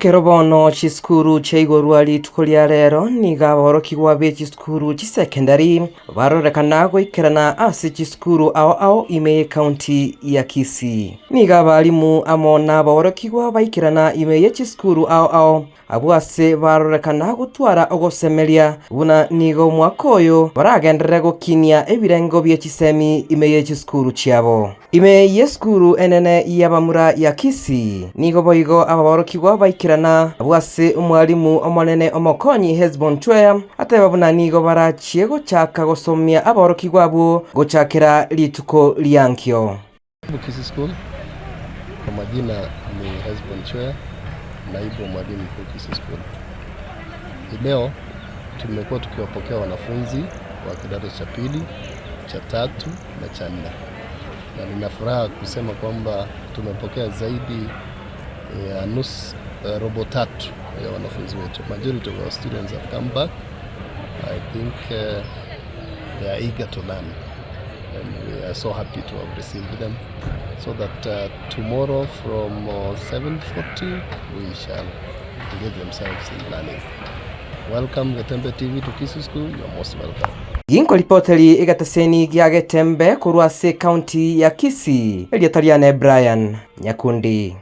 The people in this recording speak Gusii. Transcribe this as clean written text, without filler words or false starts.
Ekero bono chisukuru chiaigorwa rituko ria rero, nigo aborokigwa be chisukuru chisekendari barorekana goikerana ase chisukuru ao ao ime y'ecounty ya Kisii. Nigo abalimu amo nabaorokigwa baikerana ime ye chisukuru ao ao Abwo ase barorekana gotwara ogosemeria buna nigo omwaka oyo baragenderere gokinia ebirengo bie chisemi ime ye chisukuru chiabo. Ime y'esukuru enene y'abamura ya Kisii nigo boigo ababorokigwa baikerana abwo ase omwalimu omonene omokonyi Hesbon Chweya ateba buna nigo barachie gochaka gosomia aborokigwa abwo gochakera rituko riankio. Kisii School, kwa majina ni Hesbon Chweya, naibu mwalimu mkuu Kisii School. Hii leo tumekuwa tukiwapokea wanafunzi wa kidato cha pili, cha tatu na cha nne, na nina furaha kusema kwamba tumepokea zaidi ya nusu, robo tatu ya wanafunzi wetu. Majority of our students have come back. I think they are eager to learn and we are so happy to have received them so that tomorrow from 7:40 we shall engage themselves in learning. Welcome Getembe TV to Kisii School, you are most welcome. Ginkoripoteri egeteseni gia Getembe korwa ase ekaunti ya Kisii, erieta riane Brian Nyakundi.